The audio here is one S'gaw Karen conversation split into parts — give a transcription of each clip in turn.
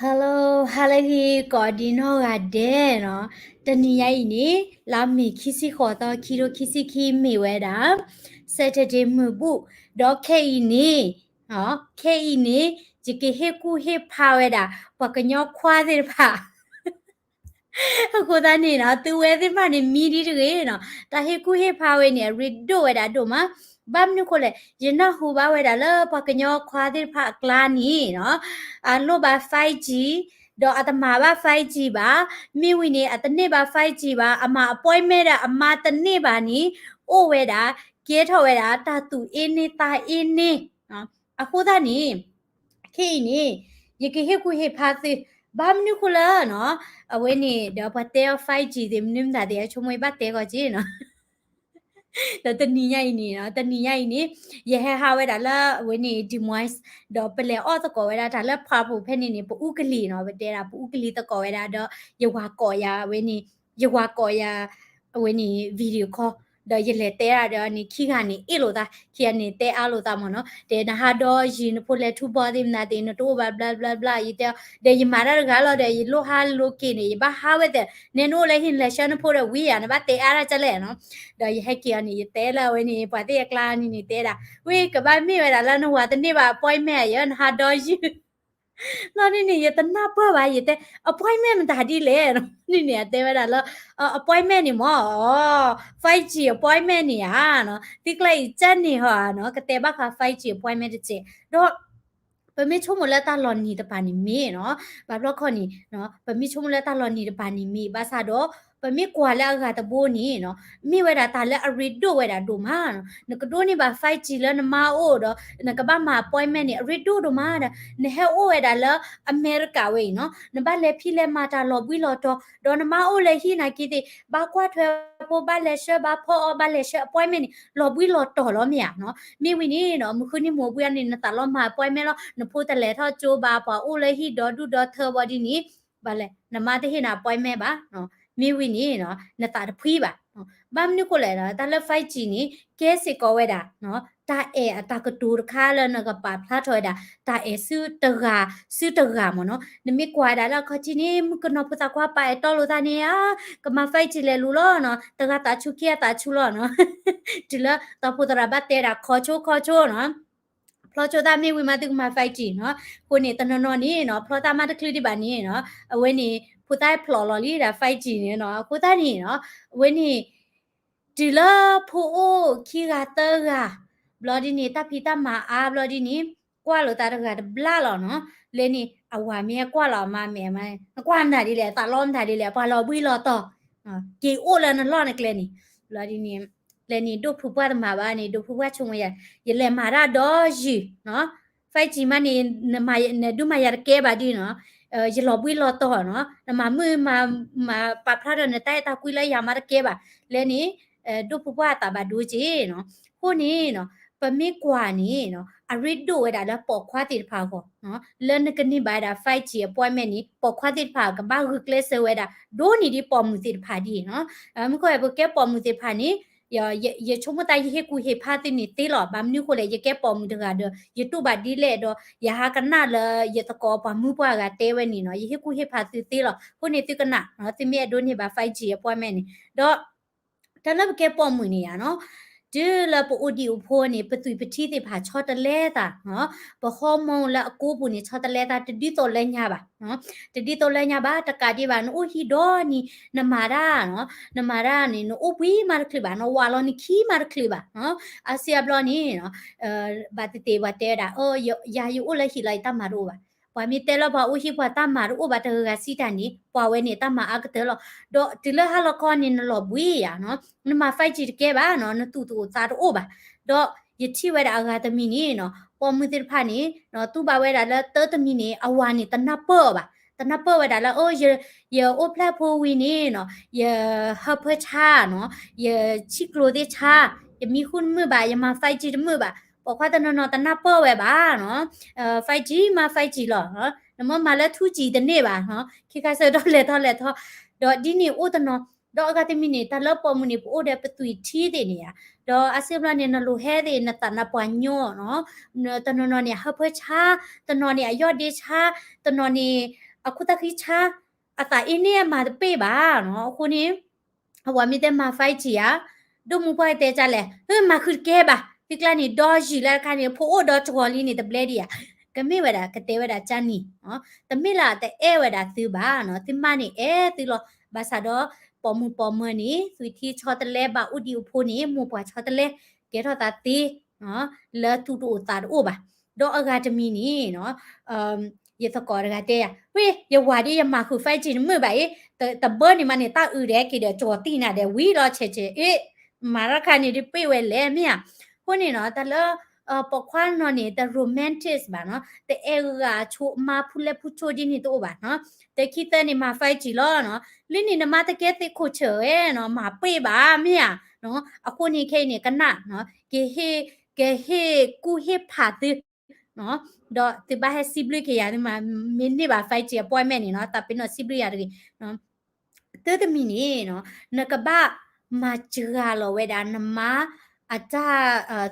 Hello, ဟါလၢအဂ့ၤ ကိးဒံနီၢ်ဂၤဒဲးနီၤ. တနံၤညါအံၤန့ၣ် လါမ့ၤခံဆံဃိးသီ ခံကထိခံဆံခံ မ့ၢ်ဝဲဒၣ် Saturday မုၢ်ဘူၣ်, ဒီးခဲအံၤန့ၣ်, ခဲအံၤန့ၣ် ယကဟ့ၣ်ကူၣ်ဟ့ၣ်ဖးဝဲဒၣ် ပှၤကညီခွါသ့ၣ်တဖၣ် အဃိသတးန့ၣ်နီၤ သုဝဲသ့ၣ်တဖၣ်န့ၣ် မံဒ်တဂ့ၤနီၤ, တၢ်ဟ့ၣ်ကူၣ်ဟ့ၣ်ဖးဝဲန့ၣ် အရ့ဒိၣ်ဝဲဒၣ်ဒိၣ်မး. ဘၣ်မနုၤဃိလဲၣ်, ယနၢ်ဟူဘၣ်ဝဲဒၣ်လၢပှၤကညီခွါသ့ၣ်တဖၣ်အကျါန့ၣ်နီၤ, အလိၣ်ဘၣ် five G, ဒီးအတမၤဘၣ် five G ဘၣ်, မ့ၢ်ဝံၤန့ၣ် အတန့ၢ်ဘၣ် five G ဘၣ်, အမၤ appointment ဒီးအမါတန့ၢ်ဘၣ်န့ၣ် အိၣ်ဝဲဒၣ် ကဲထီၣ်ဝဲဒၣ် တၢ်သူၣ်အ့န့ၢ်သးအ့န့ၢ်, အဃိသတးန့ၣ် ခဲအံၤန့ၣ် ယကဟ့ၣ်ကူၣ်ဟ့ၣ်ဖးသု, ဘၣ်မနုၤဃိလဲၣ်နီၤ, အဝဲန့ၣ် ဒီးပှၤတဲအီၤ five G သ့ၣ် မနုၤမတၤသ့ၣ် အဆိကမိၣ်ဘၣ်တဲဂီၤက့နီၤ. ဒီးတနံၤညါအံၤန့ၣ်နီၤ, တနံၤညါအံၤန့ၣ် ယဟဲဟးဝဲဒၣ်လၢအဝဲန့ၣ် Des Moines, ဒီးပလဲၤအီၣ်သကိးဝဲဒၣ်တၢ်လၢ Provo ဖဲန့ၣ်န့ၣ် ပအူကလံၤနီၤ, ပတဲဒၣ်ပအူကလံၤသကိးဝဲဒၣ်ဒီး ယဝၤကိးယၤဝဲန့ၣ်, ယဝၤကိးယၤ အဝဲန့ၣ် video call, ဒီးယလဲၤတဲဒၣ်ဒီးန့ၣ် ခံဂၤန့ၣ်အ့ၣ်လိာ်သး, ခံဂၤန့ၣ်တဲအါလိာ်သးမ့ၢ်နီၤ, တဲနဟးဒီးယံၤ နဖိလဲၤထူဘီသ့ၣ်မနုၤသ့ၣ် နတအိၣ်ဘၣ် ဘျါဘျါဘျါ ယတဲ, ဒီးယမၤတၢ်တဂၤလီၤဒီး ယလိၣ်ဟါလိာ်က့ၤန့ၣ် ယဘၣ်ဟးဝဲသ့ၣ်, နဲနအိၣ်လၢဟံၣ် နလဲၤဆှၢနဖိဒီးဝံၤယၤ နဘၣ်တဲအါတၢ်ကလဲၣ်နီၤ. ဒီးယဟဲက့ၤအီၤန့ၣ် ယတဲလၢအဝဲန့ၣ် ပှၤသ့ၣ်အကျါန့ၣ်န့ၣ် တဲဒၣ်, ဝံၤကဘၣ်မ့ၢ်ဝဲဒၣ်လၢနဝၤတန့ၢ်ဘၣ် appointment ယဲ နဟးဒီးယံၤ လီၤဒ်န့ၣ် ယတနၢ်ပၢၢ်ဘၣ်, ယတဲ appointment မတၤဒ်လဲၣ်နီၤ, န့ၣ်န့ၣ် အတဲဝဲဒၣ်လၢ appointment န့ၣ်မ့ၢ် five G appointment န့ၣ်ဧါနီၤ, သုကျဲအံၤ ကၢ်န့ၢ် ဟီဧါနီၤ, ကတဲဘၣ်ဃး five G appointment တစဲး, ဒီး ပမ့ၢ်ဆိကမိၣ်လၢတၢ်လီၤနံၤတပၤန့ၣ်မ့ၢ်နီၤ, ဘၣ်ဘျီခီန့ၣ် ပမ့ၢ်ဆိကမိၣ်လၢတၢ်လီၤနံၤတပၤန့ၣ်မ့ၢ် ဘၣ်ဆၣ်ဒီး ပမ့ၢ်ကွၢ်လၢအဂၤတဘိန့ၣ်နီၤ, မ့ၢ်ဝဲဒၣ်တၢ်လၢအရ့ဒိၣ်ဝဲဒၣ်ဒိၣ်မးနီၤ, နကဒိးန့ၢ်ဘၣ် five G လၢနမါအိၣ်ဒီး နကဘၣ်မၤ appointment န့ၣ် အရ့ဒိၣ်ဒိၣ်မးဒီး နဟဲအိၣ်ဝဲဒၣ်လၢအမဲရကၤဝဲအံၤနီၤ, နဘၣ်လဲၤဖံးလဲၤမၤတၢ်လီၤဘှံးလီၤတီၤ, ဒီးနမါအိၣ်လၢဟံၣ်နာ်က့သ့ၣ် ဘၣ်ကွၢ်ထွဲဖိ ဘၣ်လဲၤဆှၢ ဘၣ်ဖီအီၣ် ဘၣ်လဲၤဆှၢ appointment န့ၣ် လီၤဘှံးလီၤတီၤလီၤမ့ၢ်ဧါနီၤ. မ့ၢ်ဝံၤန့ၣ်နီၤ မုၢ်ဃုနံၤမုၢ်ဘှံးန့ၣ် နသးလီၤမၤ appointment လီၤ, နဖိတလဲၤထီၣ်ကၠိဘၣ် ပှၤအိၣ်လၢဟံၣ်ဒီဒူၣ်ဒီထၢဘီဒ်န့ၣ် ဘၣ်လဲၣ် နမါတဟ့ၣ်နၤ appointment ဘၣ်, မ့ၢ်ဝံၤန့ၣ်နီၤ နသးတဖှံဘၣ်. ဘၣ်မနုၤဃိလဲၣ်နီၤ တၢ်လၢ five G န့ၣ် ကဲစ့ၢ်ကီးဝဲဒၣ် တၢ်အဲၣ်အတၢ်ကတိၤတခါလၢနကပာ်ဖျါထီၣ်ဝဲဒၣ် တၢ်အဲၣ်ဆူတဂၤ ဆူတဂၤမ့ၢ်နီၤ. နမ့ၢ်ကွၢ်ဝဲဒၣ်လၢအခီၣ်ထံးန့ၣ် မုၣ်ကနီၤဖိသၣ်ခွါပာ်အဲၣ်တီလိာ်သးန့ၣ်ဧါ, ကမၤ five G လဲၤလူၤလီၤနီၤ, တဂၤသးဆူခံဂၤသးဆူလီၤနီၤ. တုၤလၢတီၤဖိသရၣ်ဘၣ်တဲဒၣ် ခီဆိခီဆိနီၤ, ဖျီဆိသးမ့ၢ်ဝံၤမးသုကမၤ five G နီၤ. အဃိန့ၣ် တနီၤနီၤန့ၣ်နီၤ ဖျီသးမးတချုးဒံးဘၣ်န့ၣ်နီၤ အဝဲန့ၣ် ဖိသၣ်ဖျိးလီၤလံဒၣ် five G န့ၣ်နီၤ. အဃိသတးန့ၣ်နီၤ အဝဲန့ၣ် တုၤလၢဖိအိၣ်ခံဂၤသၢဂၤ ဘျီဒ်န့ၣ် တၢ်ဖံးတၢ်မၤအါဘျီဒ်န့ၣ် ကွၢ်လိာ်သးတဂၤတဘျါလီၤနီၤ. လၢန့ၣ် အဝၤမ့ၢ်ကွၢ်လီၤအမါမဲာ်မး နကွၢ်မတၤဒ်လဲၣ် သးလီမတၤဒ်လဲၣ် ပှၤလီၤဘှံးလီၤတီၤ က့ၤအိၣ်လၢနလီၢ်နကျဲန့ၣ် ဘျီဒ်န့ၣ် လၢန့ၣ် ဒိၣ်ဖုပှၢ်တမၤဘၣ်န့ၣ် ဒိၣ်ဖုပှၢ်ဆိကမိၣ်ယၤ ယလဲၤမၤတၢ်ဒီးယုၢ်နီၤ five G မးန့ၣ် နဒုးမၤယၤတကဲဘၣ်ဒ်နီၤ ယလီၤဘှံးလီၤတီၤနီၤ နမၤမုာ်မၤ မၤပာ်ဖျါထီၣ်နတၢ်အဲၣ်တၢ်ကွံလၢယၤမးတကဲဘၣ် လၢန့ၣ် ဒိၣ်ဖုပှၢ်အသးဘၣ်ဒိက့ၤနီၤ အဃိန့ၣ်နီၤ ပမ့ၢ်ကွၢ်န့ၣ်နီၤ အရ့ဒိၣ်ဝဲဒၣ်လၢပိာ်ခွါသ့ၣ်တဖၣ်အဂီၢ် လၢနကန့ၢ်ဘၣ်ဝဲဒၣ် five G appointment န့ၣ် ပိာ်ခွါသ့ၣ်တဖၣ်ကဘၣ်ဂုာ်ကျဲးစၢးဝဲဒၣ် ဒိၣ်န့ၢ်ဒ်ပိာ်မုၣ်သ့ၣ်တဖၣ်ဒ်နီၤ မ့ၢ်ကွၢ်ပကဲပိာ်မုၣ်သ့ၣ်တဖၣ်န့ၣ် ယဆိကမိၣ်သးယဟ့ၣ်ကူၣ်ဟ့ၣ်ဖးသုန့ၣ်သ့လီၤ ဘၣ်မနုၤဃိလဲၣ် ယကဲပိာ်မုၣ်တဂၤဒီး ယတူၢ်ဘၣ်ဒ်လဲၣ်ဒီး ယဟးကနၣ်လၢယသကိးပှၤမုၣ်ပှၢ်ဂၤတဲဝဲန့ၣ်နီၤ ယဟ့ၣ်ကူၣ်ဟ့ၣ်ဖးသုသ့လီၤ အဃိန့ၣ်သုကနၣ် သုမ့ၢ်အဲၣ်ဒိးန့ၢ်ဘၣ် five G appointment န့ၣ် ဒီး တၢ်လၢပကဲပိာ်မုၣ်န့ၣ်ယါနီၤ တုၤလၢပအိၣ်ဒံးအိၣ်ဖိန့ၣ် ပသွံၣ်ပထံသ့ၣ်တဖၣ်ဆီတလဲသး ပ hormone လၢအကိပူၤန့ၣ် ဆီတလဲသး တဒ်သိးလၢညါဘၣ် တဒ်သိးလၢညါဘၣ် တကးဒံးဘၣ် နအိၣ်ဟံၣ်ဒီနံၤ နမၤတၢ်နီၤ နမၤတၢ်န့ၣ် နအိၣ်ဘှံးမးတချုးဘၣ် နဝးလီၤနခံမးတချုးဘၣ် အါစုအါဘျီန့ၣ် ဘၣ်သ့ၣ်သ့ၣ်ပှၤတဲဝဲဒၣ် ယၤယအိၣ်လၢဟံၣ်လီၤ ယတၢ်မၤတအိၣ်ဘၣ် ပှၤမ့ၢ်တဲလၢပှၤအိၣ်ဟံၣ်ပှၤတၢ်မၤတအိၣ်ဘၣ်တဂၤဂၤစံးတၢ်န့ၣ် ပှၤဝဲန့ၣ်တၢ်မၤအါကတၢၢ်လီၤ ဒီးတုၤလၢဟါလီၤခီန့ၣ် နလီၤဘှံးယါနီၤ နမၤ five G တကဲဘၣ်နီၤ နသူၣ်တအိၣ်သးတအိၣ်ဘၣ် ဒီးယထံၣ်ဝဲဒၣ်အဂၤတမံၤန့ၣ်နီၤ ပိာ်မုၣ်သ့ၣ်တဖၣ်န့ၣ် တူၢ်ဘၣ်ဝဲဒၣ်လၢတၢတမံၤန့ၣ် အဝၤန့ၣ် တနၢ်ပၢၢ်အီၤဘၣ် တနၢ်ပၢၢ်ဝဲဒၣ်လၢ ယအိၣ်ဖျဲၣ်ဖိဝံၤန့ၣ်နီၤ ယဟၢဖၢဆါနီၤ ယဆံၣ်ကျိၤသ့ၣ်ဆါ ယမံဃုာ်တမုာ်ဘၣ် ယမၤ five G တမုာ်ဘၣ် ပိာ်ခွါတနီၤနီၤတနၢ်ပၢၢ်ဝဲဘၣ်နီၤ five G မၤ five G လီၤ နမ့ၢ်မၤလၢ two G တန့ၢ်ဘၣ် ခံခါဆၢကတီၢ်လဲၤထီၣ်လဲၤထီၣ် ဒီးဒ်န့ၣ်အိၣ်တနီၤ ဒီးအဂၤတမံၤန့ၣ် တၢ်လၢပိာ်မုၣ်န့ၣ် ပအိၣ်ဒီးပသွံၣ်ထံသ့ၣ်န့ၣ်ဧါ, ဒီးအါစုဘျီန့ၣ် နလိၣ်ဟဲသ့ၣ် နသးနါပှၢ်ညီနီၤ, တနီၤနီၤန့ၣ် အဟၢဖၢဆါ, တနီၤန့ၣ် အယီၢ်ဒ့ဆါ, တနီၤန့ၣ် အခိၣ်သၣ်ဃံဆါ, အသးအ့န့ၣ်အမၤတပ့ၢ်ဘၣ်နီၤ. အဃိန့ၣ် အဝဲမ့ၢ်တဲမၤ five G ဧါ, ဒိၣ်မူပှၢ်တဲကလဲၣ်, မၤဃုာ်တကဲဘၣ်, သုကျါန့ၣ် ဒီယံာ်လၢတခါန့ၣ် ဖိအိၣ်ဒီးတဂီၤလံန့ၣ် တဘျဲဒံးဧါ. ကမ့ၢ်ဝဲဒၣ် ကတဲဝဲဒၣ်ကၢ်နံၤ, တမ့ၢ်လၢတအဲၣ်ဝဲဒၣ်သုဘၣ်နီၤ, သုမါန့ၣ်အဲၣ်သုလီၤ. ဘၣ်ဆၣ်ဒီး ပိာ်မုၣ်ပိာ်မၢၤန့ၣ် သွံၣ်ထံဆီတလဲ ဘၣ်အိၣ်ဒံးအိၣ်ဖိန့ၣ် မိၢ်ပှၢ်ဆီတလဲ ကဲထီၣ်သးသ့ လၢသူၣ်တအိၣ်သးတအိၣ်ဘၣ်. ဒီးအဂၤတမံၤန့ၣ်နီၤ ယသကိးတဂၤတဲယၤ, ဝ့ၢ် ယဝၤဒ်ယမၤဃုာ် five G တမုာ်ဘၣ်အံၤ, တဘၢန့ၣ်မးန့ၣ် တၢ်အုးဒဲးက့ၤဒီး ကၠီၤတံၢ်နၤဒဲးဝံၤလီၤဆဲးဆဲး, အ့ၣ် မၤတၢ်ခါန့ၣ်ဒ်ပ့ၢ်ဝဲလဲၣ်မ့ၢ်ဧါ. အဃိန့ၣ်နီၤ တၢ်လၢ ပိာ်ခွါနီၤန့ၣ် တ romantic ဘၣ်နီၤ, တအဲၣ်ဂၤဆိမါဖူလဲၣ်ဖူဆိဒ်န့ၣ်တအိၣ်ဘၣ်နီၤ. တခံသၢန့ၣ်မၤ five G လီၤနီၤ, လၢန့ၣ်နမါတကဲသ့ၣ်ခိၣ်ဆၢၣ်ဝဲနီၤ, မၤပ့ၢ်ဘၣ်မ့ၢ်ဧါ. အဃိန့ၣ်ခဲအံၤန့ၣ် ကနၣ်နီၤ, ကဟ့ၣ် ကဟ့ၣ်ကူၣ်ဟ့ၣ်ဖးသု ဒီးသုဘၣ်ဟဲစံးဘျုးက့ၤယၤ မ့ၢ်န့ၢ်ဘၣ် five G appointment န့ၣ်နီၤ, သးပ့ၤနီၣ်စံးဘျုးယၤတဂ့ၤ. တၢ်တမံၤန့ၣ်နီၤ နကဘၣ်မၤစှၤလီၤဝဲဒၣ်နမါ အတၢ်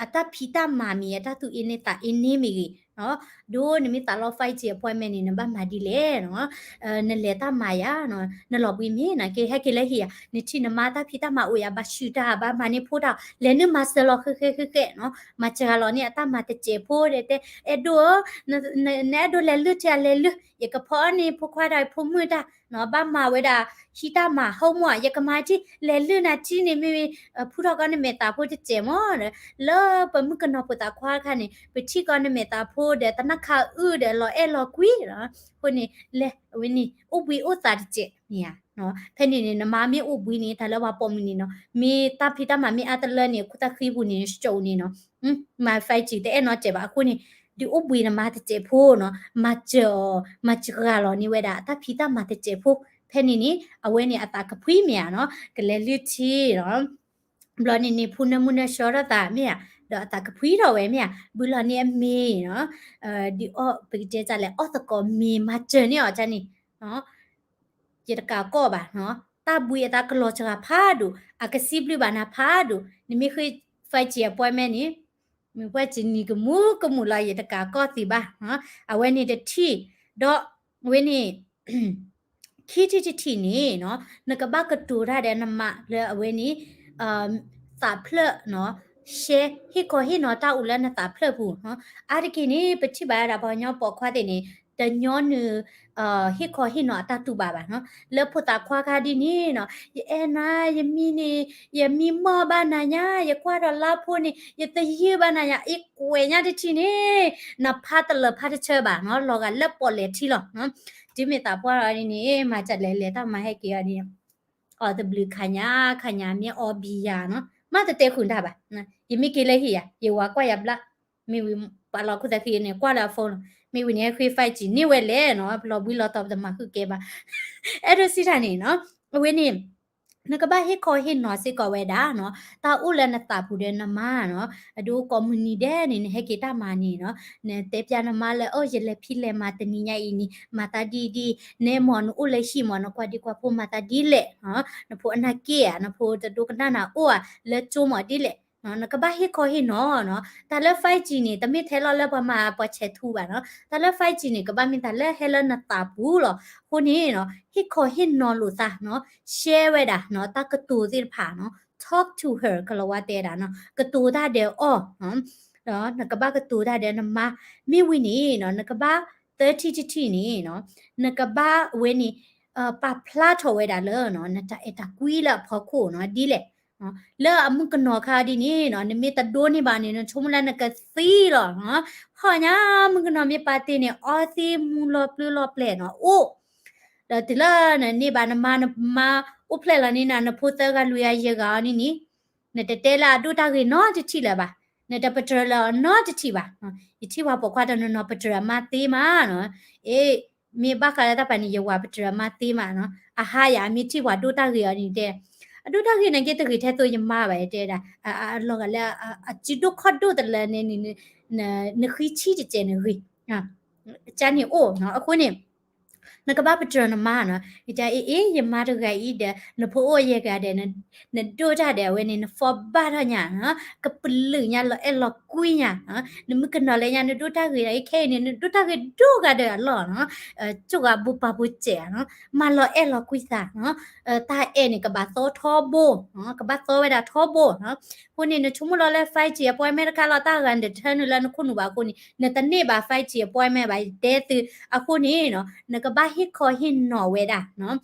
အတၢ်ဖံးတၢ်မၤမ့ၢ်ဂ့ၤ အတၢ်သူၣ်အ့န့သးအ့န့မ့ၢ်ဂ့ၤ, ဒ်နမ့ၢ်သးလီ five G appointment န့ၣ် နဘၣ်မၤဒ်လဲၣ်နီၤ, နလဲၤတၢ်မၤယၤ, နလီၤဘှံးမ့ၢ်နီၤ ကဟဲက့ၤလၢဟံၣ်ယၤ နထံၣ်နမါတၢ်ဖံးတၢ်မၤအိၣ်ယၤ ဘၣ်ဆူၣ်တၢ် ဘၣ်မၤန့ၢ်ဖိတၢ် လဲၤနုာ်မၤစၢၤလီၤဃဲဃဲဃဲဃဲနီၤ, မၤစှၤလီၤန့ၢ်အတၢ်မၤတစဲးဖိဒီးတဲ အဲၣ်ဒိၣ်ဧၢ နအဲၣ်ဒိးလဲၤလုၢ်ထံအလဲၤလုၢ်, ယကဖီအီၣ်န့ၢ်ဖိခွါတၢ်ဖိမုၣ်တၢ်နီၤ, ဘၣ်မၤဝဲဒၣ် ဟံးတၢ်မၤ homework ယကမၤထံ လဲၤလုၢ်နၤထံန့ၣ်မ့ၢ် ဖုထီၣ်ကီနမဲာ်သးဖိတစဲးမ့ၢ်, လၢပမုၣ်ကနီၤဖိသၣ်ခွါတခါန့ၣ် ပထံၣ်ကီနမဲာ်သးဖိဒီး တနၢ်ခါအုၣ်ဒီး လီၤအဲၣ်လီၤကွံ, အဃိန့ၣ် လဲၤအဝဲန့ၣ် အိၣ်ဘှံးအိၣ်သးတစဲးမ့ၢ်ဧါ. ဖဲန့ၣ်န့ၣ် နမါမ့ၢ်အိၣ်ဘှံးန့ၣ် တၢ်လၢပှၤပိာ်မုၣ်န့ၣ်နီၤ မ့ၢ်တၢ်ဖံးတၢ်မၤမ့ၢ်အါတလၢန့ၣ် ခိၣ်သၣ်ဃံပူၤန့ၣ် စူန့ၣ်နီၤ, မၤ five G တအဲၣ်နီတစဲးဘၣ်. အဃိန့ၣ် ဒုးအိၣ်ဘှံးနမါတစဲးဖိနီၤ, မၤစၢၤအီၤ မၤစှၤလီၤန့ၢ်ဝဲဒၣ် တၢ်ဖံးတၢ်မၤတစဲးဖိ, ဖဲန့ၣ်န့ၣ် အဝဲန့ၣ်အသးကဖှံမ့ၢ်ဧါနီၤ, ကလဲၤလုၢ်ထံနီၤ ဘျီန့ၣ်န့ၣ် ဖူနၢမူနၢဆှီထီၣ်သးမ့ၢ်ဧါ, ဒီးအသးကဖှံထီၣ်ဝဲမ့ၢ်ဧါ, ဘုလီၤန့ၢ်အမ့ၤနီၤ, ဒ်အီၣ် ပကတဲတၢ်လဲၣ် အီၣ်သကိးမ့ၤမၤစၢၤန့ၢ်အီၤတၢ်န့ၣ်, ယတကးကီၢ်ဘၣ်နီၤ, တၢ်ဘှံးအသးကလီၤစှၤဖးဒိၣ်, အကစံးဘျုးဘၣ်နၤဖးဒိၣ်, နမ့ၢ်ဃ့ five G appointment န့ၣ်, မ့ၢ်ပှၤစံးနံၤကမူၤကမူၤလီၤ ယတကးကီၢ်သ့ဘၣ်, အဝဲန့ၣ်တထံၣ်, ဒီးအဝဲန့ၣ် ခံထံၣ်တထံၣ်န့ၣ်နီၤ, နကဘၣ်ကတိၤတၢ်ဒီးနမါလၢအဝဲန့ၣ် သးဖျၢၣ်နီၤ, ရှဲ ဟ့ၣ်ခီဟ့ၣ်နီၤတၢ်အိၣ်လၢနသးဖျၢၣ်ပူၤနီၤ. အါတက့ၢ်န့ၣ် ပထံၣ်ဘၣ်ဝဲဒၣ်ပှၤကညီပိာ်ခွါသ့ၣ်န့ၣ် တညီနုၢ် ဟ့ၣ်ခီဟ့ၣ်နီၤအတၢ်တူၢ်ဘၣ်ဘၣ်နီၤ. လၢဖိသၣ်ခွါခါဒ်န့ၣ်နီၤ, ယအဲၣ်နၤ ယမံန့ၣ် ယမံမီၢ်ဘၣ်နၤညါ, ယကွၢ်ဒီးလါဖိန့ၣ် ယသယုၢ်ဘၣ်နၤညါ, အ့ၣ်ကွဲးညါတထံၣ်န့ၣ် နဖးတလၢာ်ဖးတဆၢဘၣ်နီၤ, လီၤဂာ်လၢပီၣ်လဲၣ်ထံလီၤ. တုၤမ့ၢ်သးပှၢ်လီၤဒ်န့ၣ် မၤစၢၤလဲၤလဲၤတၢ်မၤဟဲက့ၤအီၤဒ်န့ၣ် အီၣ်တဘျုးခါညါ ခါညါမ့ၢ်အီဘံယၤနီၤ, မ့ၢ်တတဲဃုာ်တၢ်ဘၣ်. ယမ့ၢ်က့ၤလၢဟံၣ်ယၤ ယဝၤကွၢ်ယၤဘျါ, မ့ၢ်ဝံၤပာ်လီၤခိၣ်သးဃံန့ၣ် ကွၢ်လၢအ phone လီၤ. မ့ၢ်ဝံၤန့ၣ် ဟဲဃ့ five G န့ၢ်ဝဲလဲၣ်နီၤ, ပလီၤဘှံးလီၤတီၤပတမၤဃုာ်ကဲဘၣ်. အဲၣ်ဒိးစံးတၢ်န့ၣ်နီၤ, အဝဲန့ၣ် နကဘၣ်ဟ့ၣ်ခီဟ့ၣ်နီၤစ့ၢ်ကီးဝဲဒၣ်နီၤ, တၢ်အိၣ်လၢနသးပူၤဒီးနမါနီၤ, အဒိကိးမုၢ်နံၤဒဲးန့ၣ် နဟဲက့ၤတၢ်မၤန့ၣ်နီၤ, နတဲပျးနမါလၢ အိ ယလဲၤဖံလဲၤမၤတနံၤညါအံၤန့ၣ် မၤသးဒ်ဒ်, နဲမ့ၢ်နအိၣ်လၢဟံၣ်မ့ၢ် နကွၢ်ဒံကွၢ်ဖိမၤသးဒ်လဲၣ်, နဖိအနၢ်က့ၣ်ဧါ, နဖိတဒိကနၣ်နၤအိၣ်ဧါ, လၢကၠိမ့ၢ်ဒ်လဲၣ်, နကဘၣ်ဟ့ၣ်ခီဟ့ၣ်နီၤနီၤ. တၢ်လၢ five G န့ၣ် တမ့ၢ်ထဲလီၤလၢပှၤမၤပှၤဆဲးထူဘၣ်နီၤ, တၢ်လၢ five G န့ၣ် ကဘၣ်မ့ၢ်တၢ်လၢဟဲလၢနသးပူၤလီၤ. အဃိန့ၣ်နီၤ ဟ့ၣ်ခီဟ့ၣ်နီၤလိာ်သးနီၤ, ရှဲဝဲဒၣ်နီၤ တၢ်ကတိၤသ့ၣ်တဖၣ်နီၤ, talk to her ကလီၤဝါတဲဒၣ်နီၤ, ကတိၤတၢ်ဒီးအီၤ, ဒီးနကဘၣ်ကတိၤတၢ်ဒီးနမါ, မ့ၢ်ဝံၤန့ၣ်နီၤ နကဘၣ် သၢထံၣ်တထံၣ်န့ၣ်နီၤ, နကဘၣ်အဝဲန့ၣ် ပာ်ဖျါထီၣ်ဝဲဒၣ်လၢ နတၢ်အဲၣ်တၢ်ကွံလၢအဖီခိၣ်နီၤ, ဒ်လဲၣ် လၢအမုၣ်ကနီၤခါဒ်န့ၣ်နီၤ နမ့ၢ်တဒိန့ၢ်ဘၣ်န့ၣ် နဆိကမိၣ်လၢနကသံလီၤနီၤ, ဟီၣ်ညါ မုၣ်ကနီၤမ့ၢ်ပာ်တ့ၢ်န့ၣ် အီသံမူလီၤပျၢၤလီၤပျဲၢ်နီၤ, အိၣ် ဒီးတုၤလၢနန့ၢ်ဘၣ်နမါ နမါအိၣ်ဖျဲၣ်လီၤန့ၢ်နၤ နဖိသၢဂၤလွံၢ်ဂၤယဲၢ်ဂၤအီၤန့ၣ်န့ၣ်, နတတဲလၢအဒိၣ်တၢ်ဂ့ၤနီတထံၣ်လၢၤဘၣ်, နတပတြၢၤလၢအီၤနီတထံၣ်ဘၣ်. ယထံၣ်ပှၤပိာ်ခွါတနီၤနီၤ ပတြၢၤအမါသ့မးနီၤ, အ့ မ့ၢ်ဘၣ်ဃးလၢတၢ်ပာ်န့ၣ် ယဝၤပတြၢၤအမါသ့မးနီၤ, အဟါယၤ မ့ၢ်ထံၣ်ပှၤဒိၣ်တၢ်ဂ့ၤအီၤန့ၣ်တဲ, အဒိၣ်တၢ်ဂ့ၤန့ၣ်က့ တဂ့ၤထဲသိးယမါဘၣ် တဲဒၣ်, အလီၤဂာ်လၢ အစုဒိၣ်ခီၣ်ဒိၣ်တလၢန့ၣ် နဃံဆံၣ်တစဲးနဂ့ၤ, ကန့ၣ်အိၣ်နီၤ, အဃိန့ၣ် နကဘၣ်ပတြၢၤနမါနီၤ, နတဲအ့ၣ်အ့ၣ် ယမါတဂၤအံၤဒီး နဖိအိၣ်ယဲၢ်ဂၤဒီး နဒိၣ်တၢ်ဒီး အဝဲန့ၣ် န fall back ထီၣ်ညါနီၤ, ကပလုာ်ညါလီၤအဲၣ်လီၤကွံညါ, နမုၣ်ကနီၤလၢညါ နဒိၣ်တၢ်ဂ့ၤဒီး ခဲအံၤန့ၣ် နဒိၣ်တၢ်ဂ့ၤဒိၣ်ဂၤဒီးအလီၢ်နီၤ, ကၠိၣ်ဂၤဘိပာ်ဖိစဲးနီၤ, မၤလီၤအဲၣ်လီၤကွံသးနီၤ, တၢ်အဲၣ်န့ၣ်ကဘၣ်သီထီဘိနီၤ, ကဘၣ်သီဝဲဒၣ်ထီဘိနီၤ. အဃိန့ၣ် နဆိကမိၣ်လီၤလၢ five G appointment တခါလီၤ တၢ်ဂၤနတထၢနုာ်လၢနခိၣ်နူာ်ဘၣ်အဃိန့ၣ် နတန့ၢ်ဘၣ် five G appointment ဘၣ် ယတဲသု, အဃိန့ၣ်နီၤ နကဘၣ်ဟ့ၣ်ခီဟ့ၣ်နီၤဝဲဒၣ်